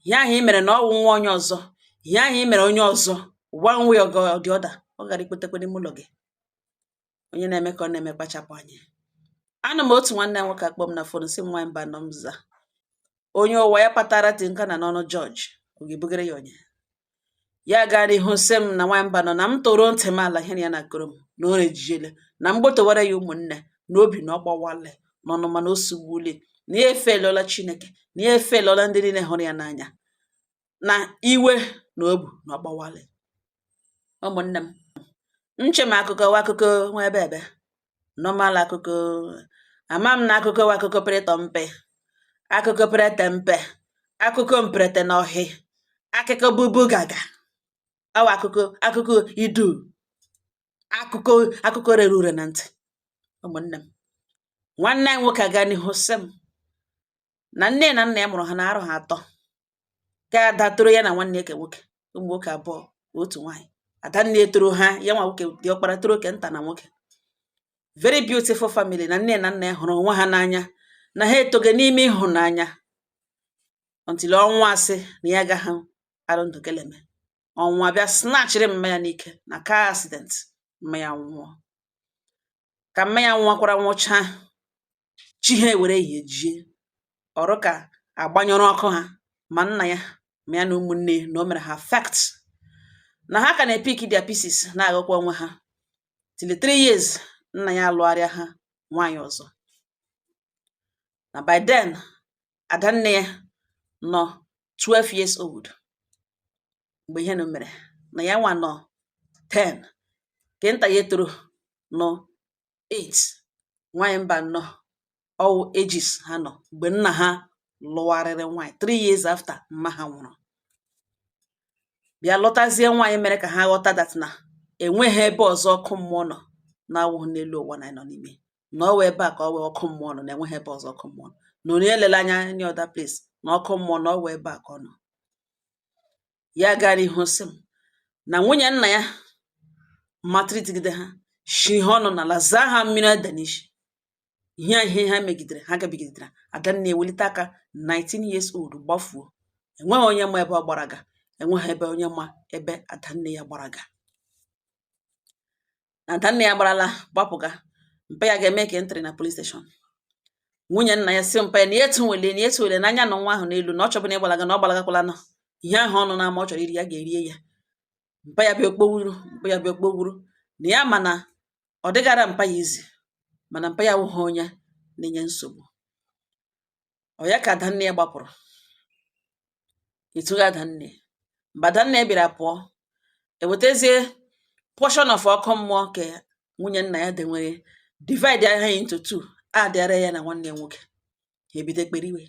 Ihe ahụ i mere na ọwụ nwa onye ọzọ, ihe ahụ i mere onye ọzọ, one way or the other, ọ gara ikpetekwe n'ime ụlọ gị. Onye na-eme ka ọ na-eme, kpachapụ anya. Anụ m otu nwanne ya nwoke akpọ m na phone, sị m nwaanyị mba nọ m za onye ụwa ya kpatara tinka na n'ọnụ jọji, ọ ga-ebugara ya onye ya gara ihu. Sị m na nwaanyị mba nọ na m toro ntị m ala ihe na ya na-akọrọ m na o rejiele na m gbotowara ya ụmụnne na obi na ọ gbawale n'ọnụ, mana o sugbule na ya efelola Chineke, na ya efelola ndị niile hụrụ ya n'anya, na iwe na obu na ọ gbawale. Ụmụnne m, nche m akụkọ wa akụkọ nwa ebe ebe normal akụkọ. Ama m na akụkọ wa akụkọ pịrịtọ mpe, akụkọ pịrịte mpe, akụkọ mprete na ọhị, akụkọ bubu gaga awa, akụkọ akụkọ idu, akụkọ akụkọ rere ure na ntị. Ụmụnne m, nwanne anyị nwoke aga n'ihu sị m na nne na nna ya mụrụ ha na arụ ha atọ, ka ada toro ya na nwanne ya ke nwoke, ụmụ nwoke abụọ, otu nwaanyị. Ada nne toro ha, ya nwa nwoke dị ọkpara toro oke nta na nwoke. Very beautiful family, na nne na nna ya hụrụ onwe ha n'anya, na ha etogo n'ime ịhụnanya until ọnwa asị na ya agaghị arụ ndụ keleme. Ọnwa bịa snatchịrị mma ya n'ike na car accident, mma ya nwụọ. Ka mma ya nwụọkwara, nwụcha, chi ha ewere ehihie jie ọrụ ka agbanyụrụ ọkụ ha, ma nna ya ma ya na ụmụnne na o mere ha affect, na ha ka na-epick their pieces, na-aghọkwa onwe ha till 3 years nna ya alụgharịa ha nwaanyị ọzọ. Na by then adanne ya nọ 12 years old mgbe ihe nụ mere, na ya nwa nọ 10, ke nta ya etoro nọ 8. Nwaanyị mba nnọọ, ọwụ ages ha nọ mgbe nna ha lụgharịrị nwaanyị 3 years after mma ha nwụrụ, bịa lọtazie nwaanyị mere ka ha ghọta that na enweghị ebe ọzọ ọkụ mmụọ nọ na-awụghị n'elu ụwa na anyị nọ n'ime, na ọ wụ ebe a ka ọ wee ọkụ mmụọ nọ, na enweghị ebe ọzọ ọkụ mmụọ nọ, na onye elele anya any other place, na ọkụ mmụọ na ọ wụ ebe a ka ọ nọ. Ya gara ihu sị m na nwunye nna ya maltreatigide ha, shi ihe ọnụ n'ala, zaa ha mmiri ede n'isi, ihe a ihe ha megidere ha gabigidere. Adanne ewelite aka 19 years old gbafuo, enweghị onye ma ebe ọ gbara ga, enweghị ebe onye ma ebe adanne ya gbara ga. Na adanne ya gbarala gbapụga, mpa ya ga-eme ka entry na police station. Nwunye nna ya si mpa ya na ya etunwele, na ya etunwele n'anya na nwa ahụ n'elu, na ọ chọbụna ịgbalaga, na ọ gbalagakwala nọ ihe ahụ ọnụ na-ama ọ chọrọ iri ya ga-erie ya. Mpa ya bịa okpowuru, mpa ya bịa okpowuru na ya, mana ọ dịgara mpa ya izi, mana mpa ya awụghị onye na-enye nsogbu. Ọ ya ka adanne ya gbapụrụ etughị adanne. Mgbe adanne ya bịara pụọ, ewetazie portion of ọkụ mmụọ ke nwunye nna ya denwere, divide ha into two, adịara ya na nwanne ya nwoke, ha ebido ekpere iwe.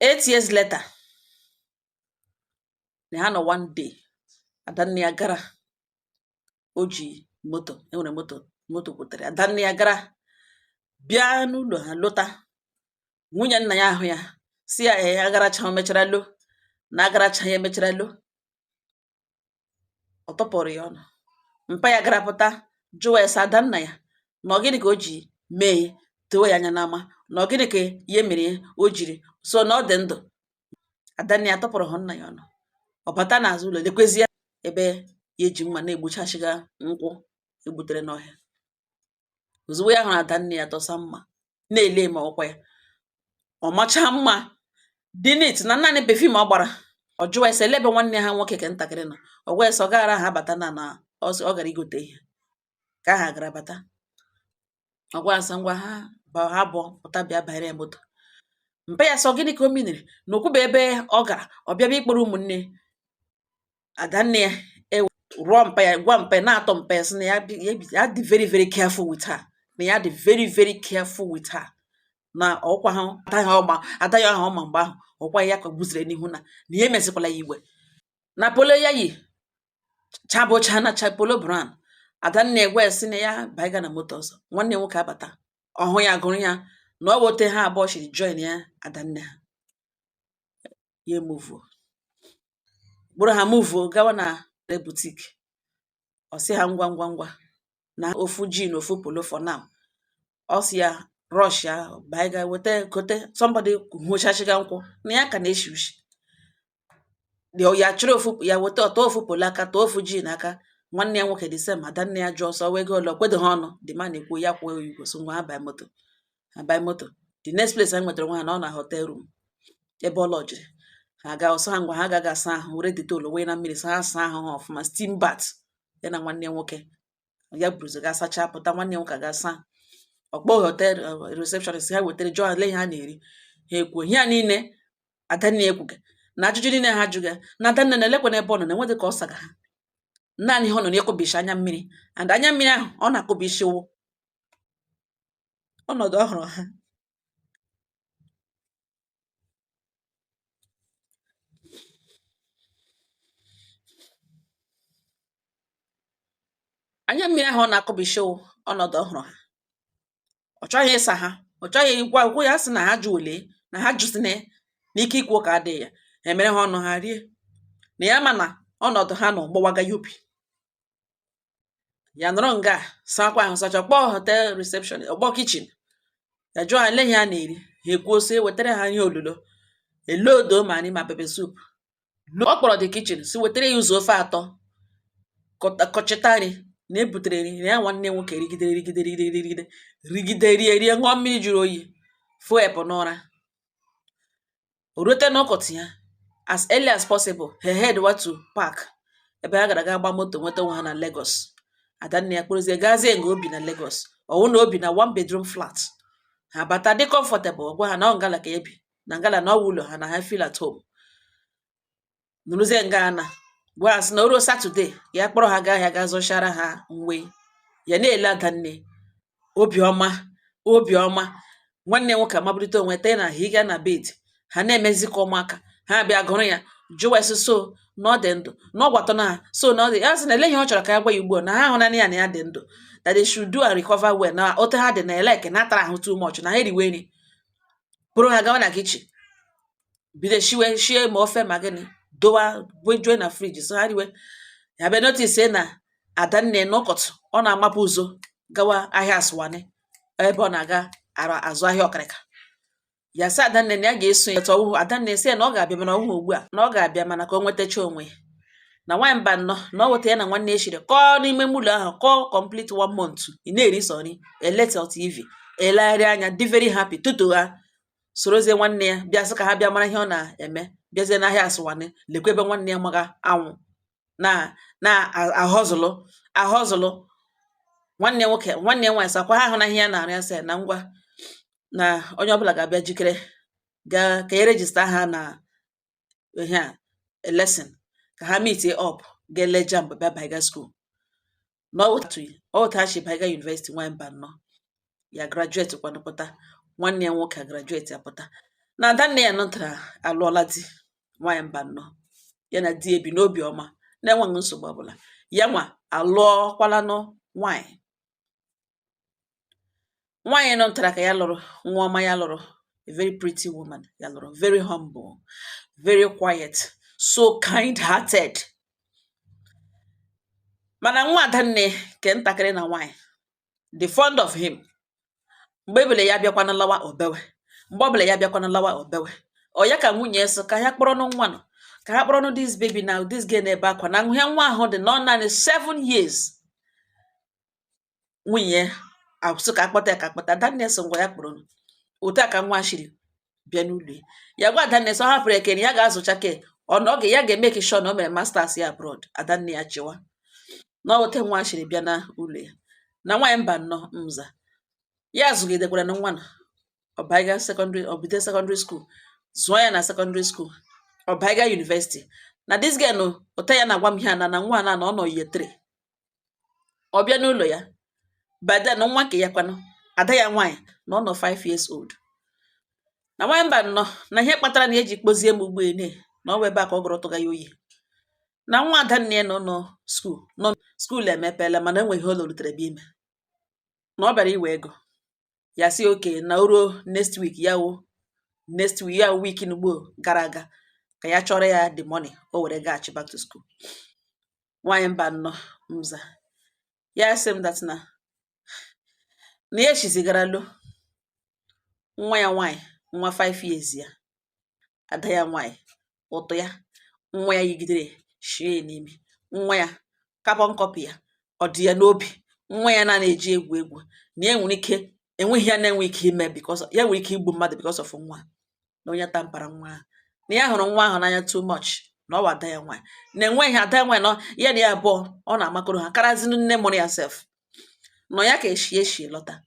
8 years later, na ha nọ one day, adanne ya gara, o ji moto, enwere moto, moto kwutere adanne ya, gara bịa n'ụlọ ha lọta. Nwunye nna ya ahụ ya, si ya ee, agaracha o mechara lo na agaracha ya emechara lo. Ọ tọpụrụ ya ọnụ. Mpa ya gara pụta jụwa ya sị adanna ya na ọ gịnị ka o ji mee tewe ya anya n'ama, na ọ gịnị ka ihe mere ya o jiri so na ọ dị ndụ. Adanne ya tọpụrụ hụ nna ya ọnụ. Ọ bata n'azụ ụlọ, lekwezie ebe ya eji mma na-egbuchasịga nkwụ egbutere n'ọhịa. Ozugbo ya hụrụ adanne ya, dọsa mma, na-ele ma ọkwa ya ọ machaa mma dị neat na naanị perfume ọ gbara. Ọ jụwa ya sị ele ebe nwanne ha nwoke ke ntakịrị nọ. Ọ gwa ya sị ọ gaghara ha abata na ọ gara igote ihe ka aha gara bata. Ọ gwa ya sị ngwa, ha ha abụọ pụta bịa banyere ya moto. Mpa ya sị ọ gịnị ka o miniri na okwube ebe ọ gara, ọ bịa ịkpọrọ ụmụnne adanne ya rụọ. Mpa ya gwa mpa ya na-atọ mpa ya sị na ya ya dị very very careful with her, na ya dị very very careful with her, na ọkwa ha ada ya ọma, ada ya ahụ ọma mgbe ahụ ọkwa ya ka gbuziri n'ihu na ya emesikwala ya igwe na polo ya yi chabụcha na cha polo brown. Adanne gwa ya sị na ya baiga na moto ọzọ, nwanne nwoke abata ọhụ ya gụrụ ya na ọ wote ha abụọ shiri join ya. Adanne ha ya emuvuo kpụrụ ha muvuo gawa na boutique. Ọ sị ha ngwa ngwa ngwa na ofu jean, ofu polo for now. Ọ sị ya na Rush ya baiga weta gote somebody hụchachiga nkwụ na ya ka na-eshi ushi. Ya chịrị ofu ya weta ọtọ ofu polo aka tọọ ofu ji n'aka nwanne ya nwoke, the same adanne ya jụọ ọsọ wee ego ole kwedo ha ọnụ. The man ekwu ya kwụọ ya ụgwọ, so ngwa, ha baa moto, ha baa moto. The next place anyị nwetara nwa ha na ọ na hotel room ebe ọ lọjiri ha ga ọsọ ha ngwa, ha agaghị asa ahụ, were Dettol wee na mmiri saa asa ahụ ha ọfụma, steam bath. Ya na nwanne ya nwoke ya buruzo ga sacha pụta. Nwanne ya nwoke ga asa ọkpọ hotel receptionist ha wetara jụọ ha lee ihe ha na-eri. Ha ekwuo ihe a niile adanne ekwuga na ajụjụ niile ha jụga na adanne na-elekwa n'ebe ọ nọ na enwedị ka ọ saga ha. Naanị ihe ọ nọ na-ekụbishi anya mmiri, and anya mmiri ahụ ọ na-akụbishi wụ ọnọdụ ọhụrụ ha. Anya mmiri ahụ ọ na-akụbishi wụ ọnọdụ ọhụrụ ha. Ọ chọghị ịsa ha, ọ chọghị ịgwa okwu ya, sị na ha jụ ole na ha jụsị na n'ike ikwu ka adịghị ya. Ha emere ha ọnụ ha rie na ya, ma na ọnọdụ ha nọ gbawaga ya obi. Ya nọrọ nga sakwa ahụ sacha, kpọọ hotel reception, ọkpọ kitchen, ya jụọ ha ele ihe a na-eri. Ha ekwuo sị wetara ha ihe olulo elodo ma nri ma pepper soup. Ọ kpọrọ the kitchen si wetara ya ụzọ ofe atọ kọchịta nri na ebutere nri na ya. Nwanne nwoke rigide rigide rigide rigide rigide rie rie, ṅụọ mmiri jụrụ oyi, fuepụ n'ụra. O rute n'ụkọtụ ya as early as possible, ha head wa to park ebe ha gara ga gba moto nweta onwe ha na Lagos. Adanne ya kpụrụzie gazie nga obi na Lagos, ọwụ na obi na one bedroom flat. Ha bata dị comfortable, gwa ha na ọ ngala ka ebi na ngala na ọwụ ụlọ ha na ha feel at home. Nụrụzie nga ana gwa ha sị na o ruo Saturday ya kpọrọ ha gaa ahịa gaa zụchara ha nwe. Ya na-ele adanne obiọma obiọma. Nwanne nwoke amabulite onwe tee na higa na bed, ha na-emezi ka ụmụaka. Ha bịa gụrụ ya jụwa esi so na ọ dị ndụ na ọ gwatọ na ha so na ọ dị ya, sị na ele ihe ọ chọrọ ka ya gwa ya ugbu a na ha ahụnanya ya na ya dị ndụ, that they should do and recover well, na ote ha dị na eleke na atara ahụ too much, na ha eriwe nri bụrụ ha gawa na kitchen bido shiwe shie ma ofe ma gịnị dowa bujue na fridge, so ha riwe. Ya bịa notice na adanne n'ụkọtụ ọ na-amapụ ụzọ gawa ahịa asụwani ebe ọ na-aga ara azụ ahịa ọkịrịka. Ya sị adanne na ya ga-eso ya tọwụ. Adanne sị ya na ọ ga-abịa mana ọhụụ ugbu a, na ọ ga-abịa mana ka o nwetacha onwe ya. Na nwaanyị mba nnọọ na ọ weta ya na nwanne ya shiri kọọ n'ime ụlọ ahụ kọọ complete one month. Ị na-eri sọ nri, eleta TV, elegharị anya, dị very happy tutu ha sorozie nwanne ya bịa sị ka ha bịa mara ihe ọ na-eme. Bịazie n'ahịa asụwani, lekwa ebe nwanne ya maga anwụ na na ahọzụlụ ahọzụlụ. Nwanne nwoke nwanne ya nwaanyị sakwa ha ahụ na ihe ya na-arụ. Ya sị na ngwa, na onye ọbụla ga-abịa jikere gaa ka e register ha na ihe a lesson, ka ha meet up ga ele JAMB bịa baiga school. Na otu otu ha si baiga university. Nwaanyị mba nnọọ ya graduate kwanụ pụta, nwanne ya nwoke graduate ya pụta, na adanne ya nọtara alụọla di. Nwaanyị mba nnọọ ya na di ebi n'obi ọma na-enweghị nsogbu ọbụla. Ya nwa alụọkwalanụ nwaanyị. Nwaanyị nọtara ka ya lụrụ nwa ọma, ya lụrụ a very pretty woman, ya lụrụ very humble, very quiet, so kind hearted. Mana nwa adanne ke ntakịrị na nwaanyị the fond of him. Mgbe ebele ya bịakwana lawa obewe, mgbe ọbụla ya bịakwana lawa obewe. Ọ ya ka nwunye so ka ya kpọrọnụ nwa nọ, ka ha kpọrọnụ this baby na this girl na-ebe akwa na ya. Nwa ahụ dị nọ naanị 7 years. Nwunye asụ ka akpọta ya, ka akpọta adanne. So ngwa, ya kpọrọ otu a ka nwa shiri bịa n'ụlọ ya. Ya gwa adanne sọ hapụrụ ekene ya ga-azụcha ke ọ na oge ya ga-emeke sure na o mere masters ya abroad. Adanne ya chịwa na ote nwa shiri bịa na ụlọ ya. Na nwaanyị mba nnọọ nza ya zụgidekwara na nwa nọ ọ baiga secondary, ọ bido secondary school, zụọ ya na secondary school, ọ baiga university. Na this girl no ụta ya na-agwa m ihe a na na nwa na na ọ nọ year 3 ọ bịa n'ụlọ ya. By then nwa nke ya kwanụ, ada ya nwaanyị, na ọ nọ 5 years old. Na nwaanyị mba nnọọ na ihe kpatara na eji kpozie m ugbo ene na ọ bụ ebe a ka ọ gụrụ tụga ya oyi na nwa ada nne ya nọ nọ school, nọ school emepeela, mana enweghị ihe o lolutere bụ ime na ọ bịara iwe ego. Ya sị oke na o ruo next week, ya wụ next week, ya wụ week n'ugbo gara aga, ka ya chọrọ ya the money o were gaghachi back to school. Nwaanyị mba nnọọ mza ya sị m that na na ya echizigara lo Nwa ya nwaanyị, nwa 5 years ya, ada ya nwaanyị, ụtụ ya, nwa ya yigidere shie ya n'imi, nwa ya carbon copy ya, ọ dị ya n'obi, nwa ya na na-eji egwu egwu na ya nwere ike enweghị ya na-enwe ike ime because ya nwere ike igbu mmadụ because of nwa na onye tampara nwa ahụ, na ya hụrụ nwa ahụ n'anya too much, na ọ wa ada ya nwaanyị, na enweghị ada ya nwaanyị nọ ya na ya abụọ ọ na-amakọrọ ha karazinu nne mụrụ ya sef. Nọ ya ka eshi eshi lọta,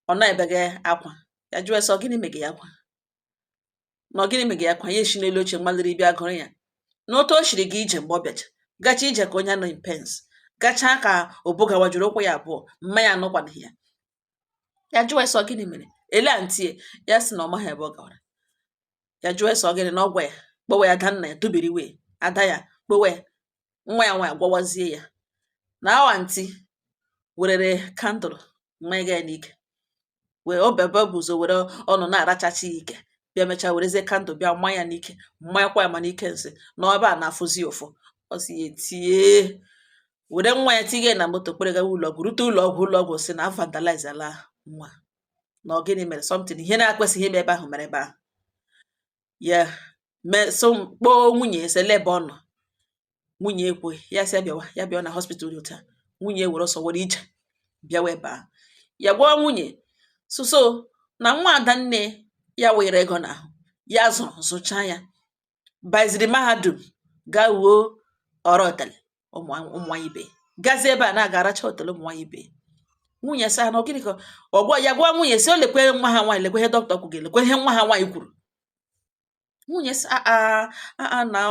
ọ na-ebege akwa. Ya jụọ sọ gịnị mege ya akwa, na ọ gịnị mege ya akwa. Ya eshi n'elu oche mmaliri bịa gụrụ ya n'otu o shiri ga ije. Mgbe ọ bịacha gacha ije ka onye nọ in pains, gachaa ka oboga wajuru ụkwụ ya abụọ, mma ya anọkwanụghị ya. Ya jụọ sọ gịnị mere ele aunty ya, sị na ọ maghị ebe ọ gawara. Ya jụọ sọ gịnị, na ọgwa ya kpọwa ya ada nna ya tubiri wee ada ya kpowe ya. Nwa ya nwaanyị gwawazie ya na awa aunty werere candle mmanya ya n'ike, wee obebe bụ ụzọ were ọnụ na-arachachi ya ike, bịa mechaa werezie candle bịa maa ya n'ike, mmanyakwa ya ma n'ike nsị na ebe a na-afụzi ya ụfụ. Ọ sị ya etie were nwa ya tinye na moto kpere gawa ụlọọgwụ. Rute ụlọọgwụ, ụlọọgwụ sị na vandalize ala nwa, na ọ gịnị mere, something ihe na-akwesịghị ime ebe ahụ mere ebe ahụ. Ya mee so kpọọ nwunye sị ele ebe ọ nọ. Nwunye ekwe ya, sị ya bịawa, ya bịawa na hospital dị otu a. Nwunye were ọsọ were ije bịawa ebe ahụ. Ya gwa nwunye so so na nwa ada nne ya were ego n'ahụ ya zụrụ zụchaa ya baziri mahadum, gaa wuo ọrụ otele ụmụ nwaanyị ibe, gazie ebe a na-aga aracha otele ụmụ nwaanyị ibe. Nwunye sị ha na ọ gịnị ka ọ gwa ya. Gwa nwunye sị o lekwe nwa ha nwaanyị, lekwe ihe dọkịta kwuru, lekwe ihe nwa ha nwaanyị kwuru. Nwunye sị, "Ah ah, na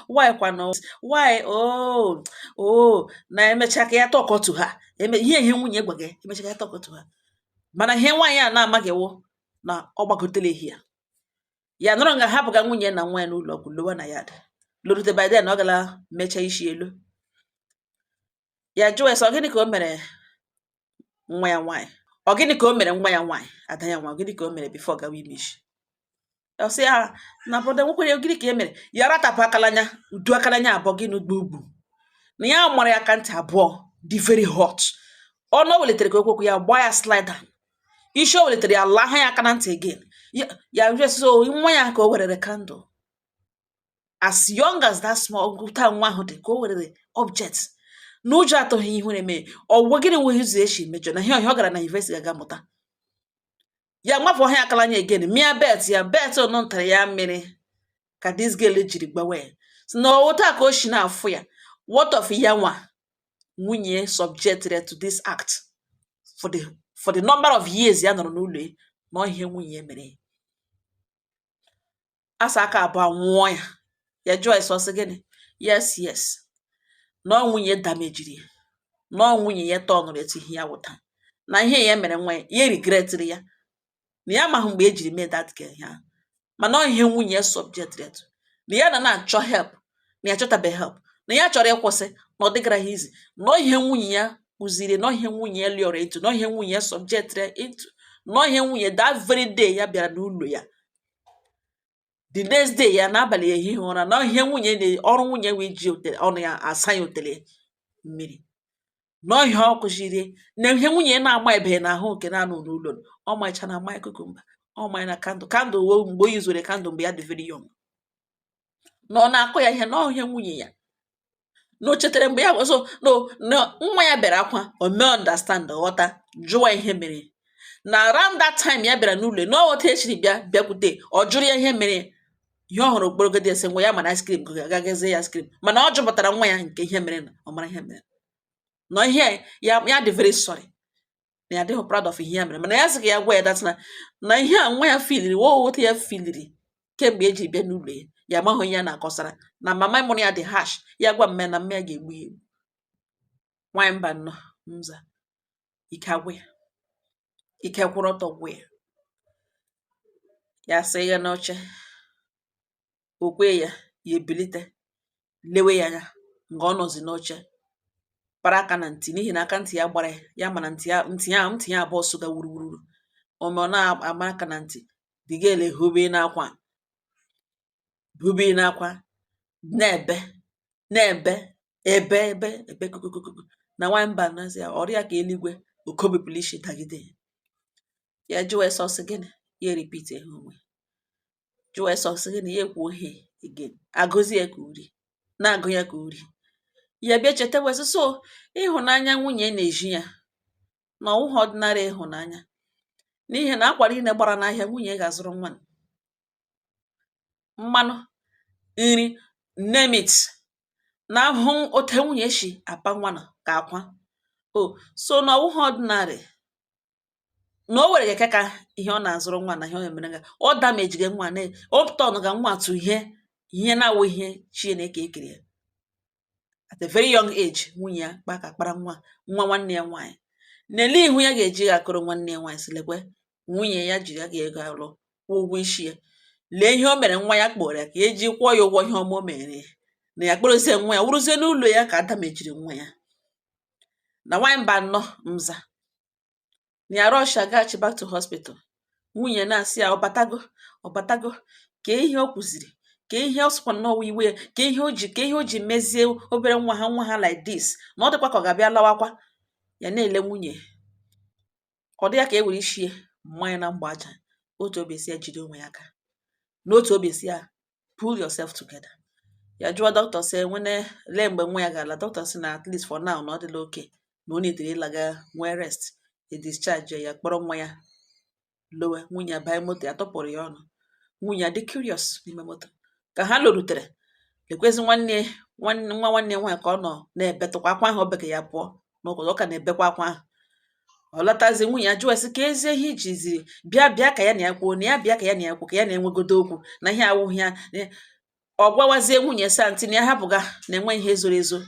why kwanụ, why? Oh oh, na emecha ka ya talk to ha." Eme ihe ihe nwunye gwa gị, emecha ka ya talk to ha. Mana ihe nwaanyị a na-amaghị wụ na ọ gbagotela ehi ya. Ya nọrọ nga hapụga nwunye na nwa ya n'ụlọ ọgwụ, lowa na ya lorute. By then ọ gala mechaa isi elu. Ya jụọ ya sị ọ gịnị ka o mere nwa ya nwaanyị, ọ gịnị ka o mere nwa ya nwaanyị, ada ya nwa, ọ gịnị ka o mere before gawa ime isi. Ọ sị ya na brother nwekwere gịnị ka e mere ya. Ratapụ akalanya udu akalanya abụọ gị n'ugbo ugwu na ya mara ya aka ntị abụọ dị very hot. Ọnụ o welitere ka okwekwu ya gbaa ya slider isi, o welitere ya laa ha ya aka na ntị again. Ya ya so nwa ya ka o werere candle, as young as that small taa nwa ahụ dị, ka o werere object n'ụjọ atụghị ihu na-eme ọgwụgwọ. Gịnị nwe ụzọ esi mejọ na ihe ọhịa ọ gara na university ga mụta? Ya mafụ ha akala anya again, mịa belt ya, belt ọnụ ntara ya mmiri ka this girl jiri gbawe so na otu a ka o si na-afụ ya. What of ya nwa nwunye subjected to this act for the number of years ya nọrọ n'ụlọ ya, na ihe nwunye mere asa aka abụọ nwụọ ya. Ya jụọ ya sọ sị gịnị? Yes, na ọ nwunye damejiri ya, na ọ nwunye ya tọnụrụ etu ihe ya wụta, na ihe ya mere nwa ya, ya regretịrị ya, na ya amaghị mgbe ejiri mee that girl ya, mana ọ ihe nwunye ya subjected to, na ya na na-achọ help, na ya achọtabeghị help, na ya chọrọ ịkwụsị, na ọ dịgara ha izi, na ọ ihe nwunye ya kụziri, na ọ ihe nwunye ya lụọrọ into, na ọ ihe nwunye ya subjected into, na ọ ihe nwunye that very day ya bịara n'ụlọ ya, the next day ya n'abalị ehighị ụra, na ihe nwunye na ọrụ nwunye wee ji otele ọnụ ya asa ya otele mmiri, na ihe ọ kụziri, na ihe nwunye na-ama ebe n'ahụ nke na-anọ n'ụlọ. Ọ macha na mmanya cucumber, ọ manya na candle, candle wo mgbe o yuzuru candle mgbe ya dị very young, na ọ na-akụ ya ihe, na ọ ihe nwunye ya, na o chetara mgbe ya so no na nwa ya bịara akwa. O mee understand, ghọta, jụwa ihe mere na around that time ya bịara n'ụlọ, na ọ otu esiri bịa bịakwute, ọ jụrụ ya ihe mere. Ihe ọ hụrụ okporogodi ese nwa ya mana ice cream gagazie ya ice cream, mana ọ jụpụtara nwa ya nke ihe mere na ọ mara ihe mere, na ihe ya ya dị very sorry, na ya adịghị proud of ihe ya mere. Mana ya sị ka ya gwa ya that na ihe a nwa ya filiri wo otu ya filiri kemgbe eji bịa n'ụlọ ya, ya amaghị onye ya na-akọsara, na mama mụrụ ya dị harsh. Ya gwa mme na mme ya ga-egbu ya egbu. Nwaanyị mba nnọọ nza ike agwụ ya, ike kwụrụ ọtọ gwụ ya. Ya sị ya n'oche o kwe ya, ya ebilite lewe ya anya nga ọ nọzi n'oche para aka na ntị, n'ihi na aka ntị ya gbara ya, ya mana ntị ya, ntị ya, ntị ya abụọ sụga wuruwuru. Ome ọ na-ama aka na ntị, the girl ehube n'akwa, hube n'akwa, na-ebe na-ebe ebe ebe ebe kokokoko. Na nwanyị mba na ya ọrịa ka eluigwe okobipụlụ isi dagide ya. Jụọ ya sọ sị gịnị. Ya repeat ha onwe jụọ ya sọ sị gị na ya ekwu ihe again, agụzi ya ka uri na-agụ ya ka uri. Ya bịa cheta wee sị so ịhụnanya nwunye na-eji ya na ọwụghị ordinary ịhụnanya, n'ihi na akwa niile gbara n'ahịa, nwunye ga-azụrụ nwa mmanụ nri, name it, na ahụ ote nwunye shi apa nwa na ka akwa o so na ọwụghị ordinary, na o were keke ka ihe ọ na-azụrụ nwa na ihe ọ na-emere ga ọ damage ga nwa na o turn ga nwa atụ ihe na-awụ ihe Chineke ekere ya at a very young age. Nwunye ya kpa ka kpara nwa nwanne ya nwaanyị na-ele ihu ya ga-eji ya akụrụ nwanne ya nwaanyị sị lekwe nwunye ya jiri ya ga-ego alụ kwụọ ụgwọ isi ya, lee ihe o mere nwa ya kpọrọ ya ka eji kwụọ ya ụgwọ ihe ọma o mere ya, na ya kpọrọzie nwa ya wụrụzie n'ụlọ ya ka ada mejiri nwa ya na nwaanyị mba nnọọ nza na ya rush agaghachi back to hospital. Nwunye na-asị ya ọbatago ọbatago ka ihe o kwuziri, ka ihe ọ sịkwa nnọọ iwe ya, ka ihe o ji, ka ihe o ji mezie obere nwa ha like this, na ọ dịkwa ka ọ ga-abịa lawakwa. Ya na-ele nwunye, ọ dị ya ka e were ishie mmanya na mgba aja. Otu obi si ya jide onwe ya aka, n'otu obi si ya pull yourself together. Ya jụọ dọkịta sị nwene lee mgbe nwa ya ga-ala. Dọkịta sị na at least for now na ọ dịla okay, na o nidiri ịlaga nwee rest. E discharge ya, kpọrọ nwa ya lowe. Nwunye ya banye moto, ya tọpụrụ ya ọnụ. Nwunye ya dị curious n'ime moto ka ha lorutere, lekwezi nwanne nwa nwanne nwaanyị ka ọ nọ na-ebetụkwa akwa ahụ o beke ya pụọ n'ụkwụ, ọ ka na-ebekwa akwa ahụ. Ọ lọtazi, nwunye ya jụọ sị ka ezi ihe ijiziri bịa bịa ka ya na ya kwuo, na ya bịa ka ya na ya kwuo, ka ya na-enwegodo okwu na ihe awụghị ya. Ọ gwawazie nwunye sị aunty na ya hapụga, na enwe ihe zoro ezo,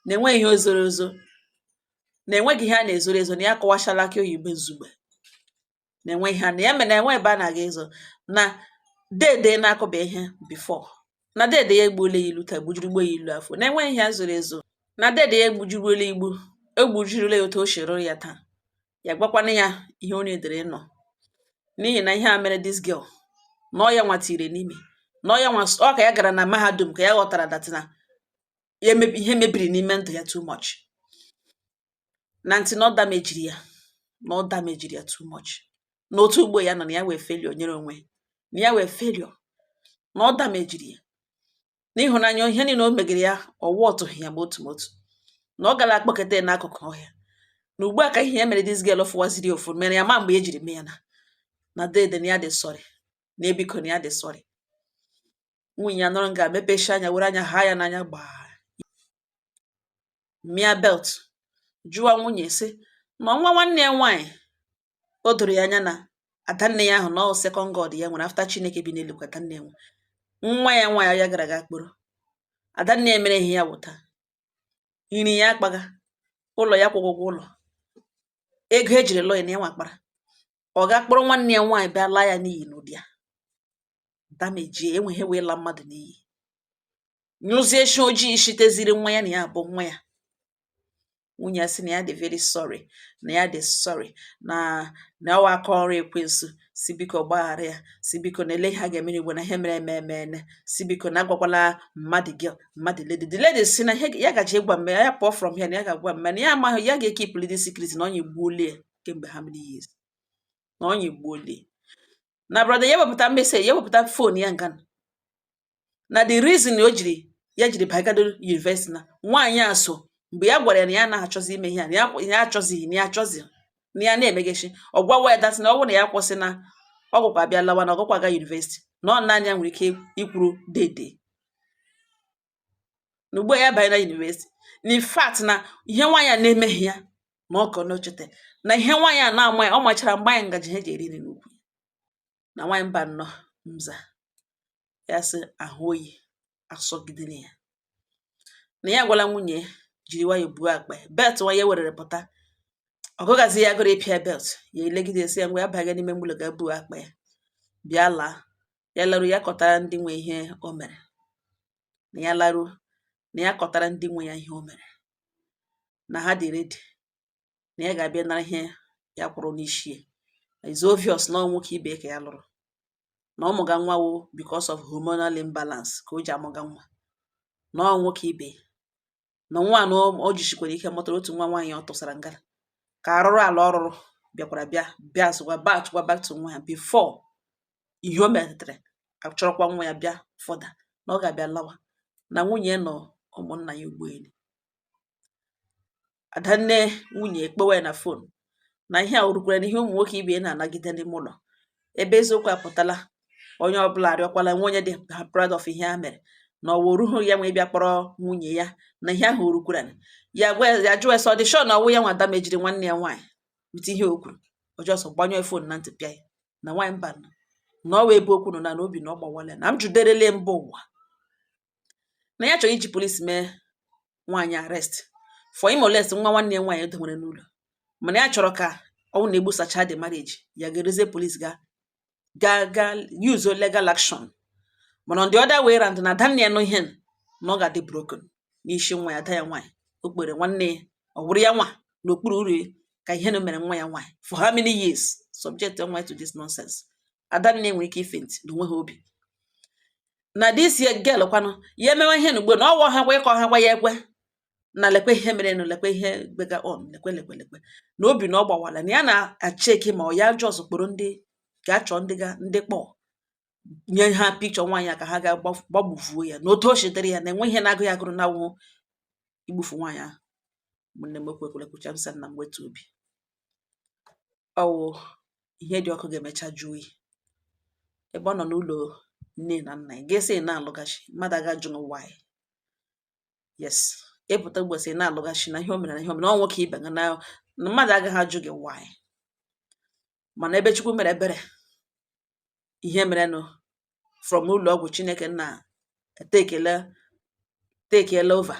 na enwe ihe zoro ezo, na enweghị ihe a na-ezoro ezo, na ya akọwachala akị oyibo nzugbe, na enwe ihe a na ya mere, na enwe ebe a na-aga ezo, na dede na-akụba ihe before na dede ya egbuola ya ilu taa, gbujirigbo ya ilu afọ, na enweghị ihe a zoro ezo, na dede ya egbujirigbola igbu egbujirila ya otu o si rụrụ ya taa. Ya gwakwana ya ihe o nedere ịnọ, n'ihi na ihe a mere this girl, na ọ ya nwatire n'ime, na ọ ya nwa ọ ka ya gara na mahadum ka ya ghọtara that na ya ihe mebiri n'ime ndụ ya too much, na ntị na ọ damejiri ya, na ọ damejiri ya too much, na otu ugbo ya nọ na ya wee failure nyere onwe na ya wee failure, na ọ damejiri ya n'ịhụnanya, ihe niile o megere ya ọwụ ọtụghị ya ma otu ma otu, na ọ gara akpọketa ya n'akụkụ ọhịa, na ugbu a ka ihe ya mere this girl fụwaziri ofu mere ya ma mgbe e jiri mee ya na dede na ya dị sorry, na ebiko na ya dị sorry. Nwunye ya nọrọ nga mepechi anya, were anya ha ya n'anya gbaa mịa belt, jụọ nwunye sị na nwa nwanne ya nwaanyị o doro ya anya na adanne ya ahụ na ọ second God ya nwere after Chineke bi n'elu, ka adanne ya nwe nwa ya nwaanyị ya gara aga kporo adanne ya mere ihe ya wụta nri ya akpaga ụlọ ya kwụghị ụgwọ ụlọ, ego ejiri lụọ ya na ya nwa kpara, ọ ga kpọrọ nwanne ya nwaanyị bịa laa ya n'iyi n'ụdị ya damage enweghị wee la mmadụ n'iyi, nyụzie shi ojii shiteziri nwa ya na ya bụ nwa ya. Nwunye ya sị na ya dị very sorry, na ya dị sorry, na ọwa aka ọrụ ekwensu, si biko gbaghara ya, si biko na ele ihe a ga-emere igbo, na ihe mere eme emene, si biko na agwakwala mmadụ gị mmadụ. Lady, the lady si na ihe ya gaji ịgwa mme ya pụọ from here, na ya ga-agwa mme na ya amaghị ya ga-ekeep the secret, na ọnya egbuola ya kemgbe how many years, na ọnya egbuola ya. Na brother ya wepụta message, ya wepụta phone ya nga na the reason o jiri ya jiri bagado university na nwaanyị a so mgbe ya gwara ya na ya anaghị ime ihe a, na ya achọzighị, na ya achọzi na ya na-emegechi. Ọ gwawa ya that na ọ bụrụ na ya kwụsị na ọgwụkwa abịa lawa, na ọgwụkwa aga university, na ọ naanị ya nwere ike ikwuru dede na ugbu a ya banye na university. Na in fact na ihe nwaanyị a na-emeghi ya na ọkọ n'ochete na ihe nwaanyị a na-ama ya, ọ machara mgba ya ngaji ha eji eri nri n'ukwu na nwaanyị mba nnọọ nza ya sị ahụ oyi asọgidere ya, na ya agwala nwunye jiri nwayọ buo akpa ya belt nwa ya werere pụta, ọ gụgazi ya gụrụ ịpịa belt ya, elegide sị ya ngwa ya baga n'ime ụlọ ga buo akpa ya bịa laa. Ya laruo, ya kọtara ndị nwe ihe o mere, na ya laruo na ya kọtara ndị nwe ya ihe o mere, na ha dị ready na ya ga-abịa nara ihe ya kwụrụ n'isi ya. It's obvious na ọ nwoke ibe ka ya lụrụ, na ọ mụga nwa wo because of hormonal imbalance ka o ji amụga nwa, na ọ nwoke ibe na nwa na o jisikwara ike mụtara otu nwa nwaanyị ọ tụsara ngara ka arụrụ ala ọ rụrụ. Bịakwara bịa bịa zụkwa back back to nwa ya before ihe o metere, achọrọkwa nwa ya bịa further na ọ ga-abịa lawa na nwunye nọ ụmụnna ya ugboelu. Adanne nwunye ekpewe ya na phone na ihe a orukwere na ihe ụmụ nwoke ibe ya na-anagide n'ime ụlọ. Ebe eziokwu apụtala, onye ọbụla arịọkwala nwe onye dị proud of ihe ha mere na ọwa oruhu ya nwe bịa kpọrọ nwunye ya na ihe ahụ orukwere ya gwa ya jụọ ese ọ dị sure na ọwụ ya nwa damejiri nwanne ya nwaanyị with ihe o kwuru. O just gbanyụọ phone na ntị pịa ya na nwaanyị mba na ọ wee ebe okwu nọ na obi na ọ gbawala na m juderele mba ụwa na ya chọrọ iji police mee nwaanyị arrest for imolest nwa nwanne ya nwaanyị edowere n'ụlọ, mana ya chọrọ ka ọ bụrụ na egbusacha the marriage, ya ga-erezie police ga ga ga use legal action. Mana on the other way round, na adanne ya nụ ihe na ọ ga-adị broken n'isi nwa ya, ada ya nwaanyị o kpere nwanne ya, ọ wụrụ ya nwa n'okpuru uru ka ihe na mere nwa ya nwaanyị for how many years subject nwa to this nonsense. Adanne nwere ike ifaint na onwe ha obi na this year girl kwanụ ya emewe ihe n'ugbo na ọwọ ha gwa ịkọ ha gwa ya ekwe na lekwe ihe mere nụ, lekwe ihe gbega on, lekwe lekwe lekwe na obi na ọ gbawala na ya na-acheki ma ọ ya just kpọrọ ndị ga-achọ ndị ga ndị kpọ nye ha picture nwaanyị a ka ha ga gbagbufuo ya na otu o shitere ya na enwe ihe na-agụ ya agụrụ na awụhụ igbufu nwaanyị ahụ. Ụmụnne m, okwu ekwere kwucha, m sị na m wetu obi ọwụ ihe dị ọkụ ga-emecha jụọ oyi. Ebe ọ nọ n'ụlọ nne na nna ya ga-esi na-alụghachi mmadụ aga jụ why. Yes, ịpụta ụbọchị na-alụghachi na ihe o mere na ihe o mere na ọ nwoke ibe gị na na mmadụ agaghị ajụ gị why. Mana ebe Chukwu mere ebere, ihe merenụ from ụlọ ọgwụ, Chineke nna tekele tekele over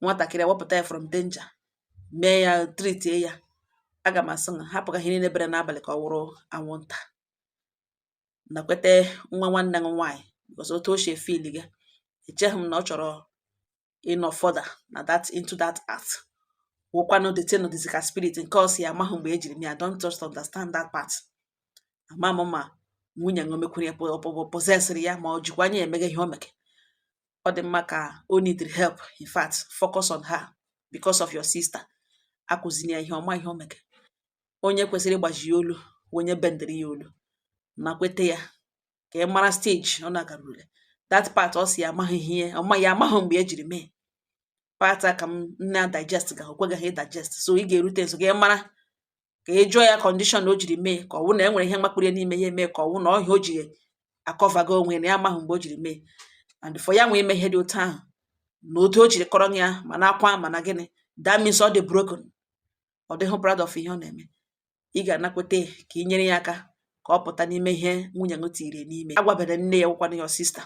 nwatakịrị, wepụta ya from danger, mee ya, treatie ya. Aga m asị na hapụ ka ihe niile bere n'abalị ka ọ wụrụ anwụnta nakwete nwa nwanne gị nwaanyị, because otu o si efeel gị, echeghị m na ọ chọrọ ịnọ further na that into that act wụkwanụ the thing dịzị ka spirit nke ọ si ya amaghị mgbe ejiri m ya. Don't just understand that part. Ama m ma nwunye ṅụ mekwuru ya possessịrị ya, ma ọ jikwa anya emeghe ihe o mege. Ọ dị mma ka o need help. In fact, focus on her because of your sister. Akụzina ya ihe ọma ihe o mege. Onye kwesịrị ịgbaji ya olu, onye bendịrị ya olu, na kwete ya ka ị mara stage ọ na-agarule that part. Ọ si ya amaghị ihe ọma ya amaghị mgbe ejiri mee part a ka m na digest ga o kwegaghị digest, so ị ga-erute nso ka ị mara, ka ị jụọ ya condition o jiri mee, ka ọ wụ na e nwere ihe mgbakpụrụ ya n'ime ya eme, ka ọ wụ na ọhịa o ji akọvago onwe ya na ya amaghị mgbe o jiri mee. And for ya nwee ime ihe dị otu ahụ na otu o jiri kọrọ ya ma na akwa ma na gịnị, that means ọ dị broken, ọ dịghị proud of ihe ọ na-eme. Ị ga-anakwete ka ị nyere ya aka ka ọ pụta n'ime ihe nwunye ṅụ tiri n'ime. Agwabere nne ya wụkwanụ your sister.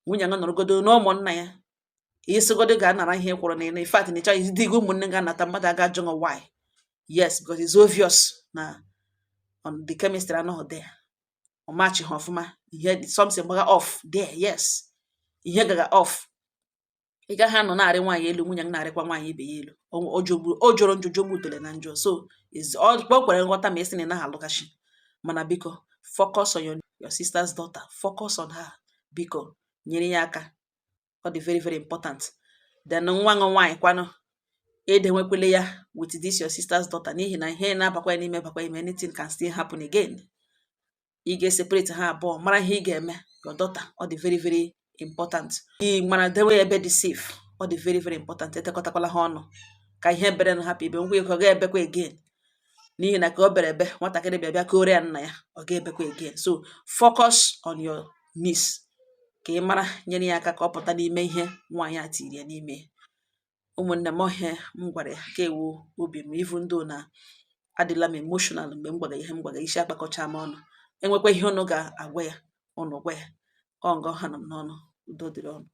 Nwunye ṅụ nọrọgodo n'ụmụnna ya, isigodo ga-anara ihe kwụrụ na in fact na ịchọghị di gị ụmụnne ga-anata mmadụ aga jụ why. Yes, because it's obvious na on the chemistry anọghị there, ọ machi ha ọfụma, ihe something gbaga off there. Yes, ihe gaga off. Ị gaghị anọ na-arị nwaanyị elu, nwunye m na-arịkwa nwaanyị ibe ya elu. O jọrọ njọ, jọgbu udele na njọ. So is ọ kwere nghọta ma ị sị na ị naghị alụghachi, mana biko focus on your sister's daughter, focus on her. Biko nyere ya aka, ọ dị very very important. Then nwa ṅụ nwaanyị kwanụ, edenwekwele ya with this your sister's daughter, n'ihi na ihe na-abakwa ya n'ime bakwa ime, anything can still happen again. Ị ga-separate ha abụọ, mara ihe ị ga-eme your daughter. Ọ dị very very important ị mara dewe ya ebe dị safe. Ọ dị very very important. Etekọtakwala ha ọnụ ka ihe bere na hapụ ibe ngwa ego ọ ga-ebekwa again, n'ihi na ka o bere ebe nwatakịrị bịa bịa kore ya nna ya, ọ ga-ebekwa again. So focus on your niece ka ị mara nyere ya aka ka ọ pụta n'ime ihe nwaanyị a tiri ya n'ime. Ụmụnne m, ọhịa m gwara ya ka ewu obi m, even though na adịla m emotional mgbe m gwara ihe m gwara, isi akpakọcha m ọnụ. Enwekwa ihe unu ga-agwa ya, unu gwa ya. Ọ nga ọha nọ m n'ọnụ. Udo dịrị ọnụ.